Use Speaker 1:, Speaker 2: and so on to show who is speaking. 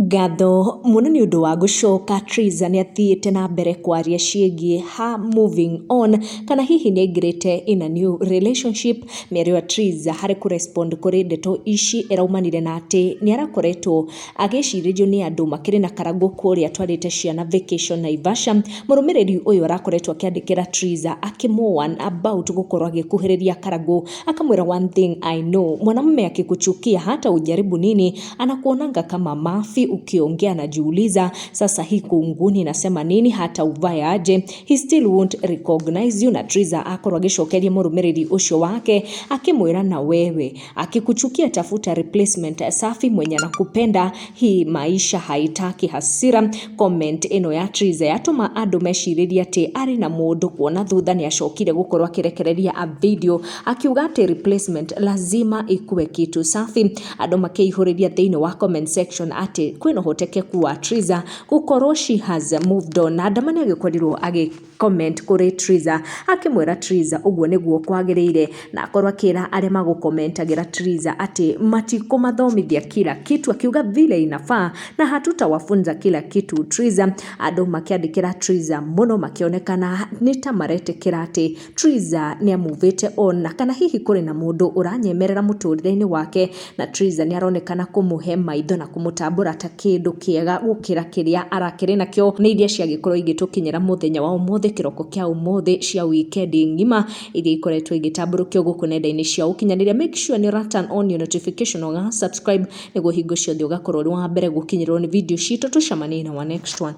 Speaker 1: Ngatho mũno nĩ ũndũ wa gũcoka. Triza nĩ athiĩte na mbere kwaria ciĩgiĩ her moving on, kana hihi nĩ aingĩrĩte in a new relationship. Mĩario ya Triza harĩ kũrespond kũrĩ ndeto ici ĩraumanire na atĩ nĩ arakoretwo agĩcirĩrio nĩ andũ makĩrĩ na karangũ kũrĩa atwarĩte ciana vacation Naivasha. Mũrũmĩrĩri ũyũ arakoretwo akĩandĩkĩra Triza akĩmũwarn about gũkorwo agĩkuhĩrĩria karangũ, akamwĩra, "One thing I know, mwanamume akikuchukia hata ujaribu nini anakuonanga kama mafi. Ukiongea anajiuliza sasa hii kunguni inasema nini, hata uvae aje he still won't recognize you." Na Triza akorwo agĩcokeria mũrũmĩrĩri ũcio wake akĩmwĩra, "Na wewe akikuchukia tafuta replacement safi mwenye anakupenda, hii maisha haitaki hasira." Comment ĩno ya Triza yatũma andũ mecirĩrie atĩ arĩ na mũndũ, kuona thutha nĩ acokire gũkorwo akĩrekereria a video akiuga atĩ replacement lazima ikuwe kitu safi. Andũ makĩihũrĩria thĩinĩ wa comment section atĩ kwĩna ũhotekeku wa Triza gũkorwo she has moved on. Na Ndamani agĩkorirwo agĩ comment kũrĩ Triza akĩmwĩra Triza ũguo nĩguo kwagĩrĩire, na akorwo akĩra arĩa magũkomentagĩra Triza atĩ matikũmathomithia kila kitu, akiuga vile inafaa na hatutawafunza kila kitu Triza. Andũ makĩandĩkĩra Triza mũno makĩonekana nĩ ta maretĩkĩra atĩ Triza nĩ amuvĩte on, na kana hihi kũrĩ na mũndũ ũranyemerera mũtũrĩre-inĩ wake, na Triza nĩ aronekana kũmũhe maitho na kũmũtambũra ta kĩndũ kĩega gũkĩra kĩrĩa arakĩrĩ nakĩo. Nĩ iria ciagĩkorwo igĩtũkinyĩra mũthenya wa ũmũthĩ, kĩroko kĩa ũmũthĩ, cia wikendi ng'ima iria ikoretwo igĩtambũrũkio gũkũ nenda-inĩ cia ũkinyanĩria. Make sure nĩ ũra turn on your notification, ũga subscribe nĩguo hingo ciothe ũgakorwo ũrĩ wa mbere gũkinyĩrwo nĩ video citũ. Tũcemanie na wa next one.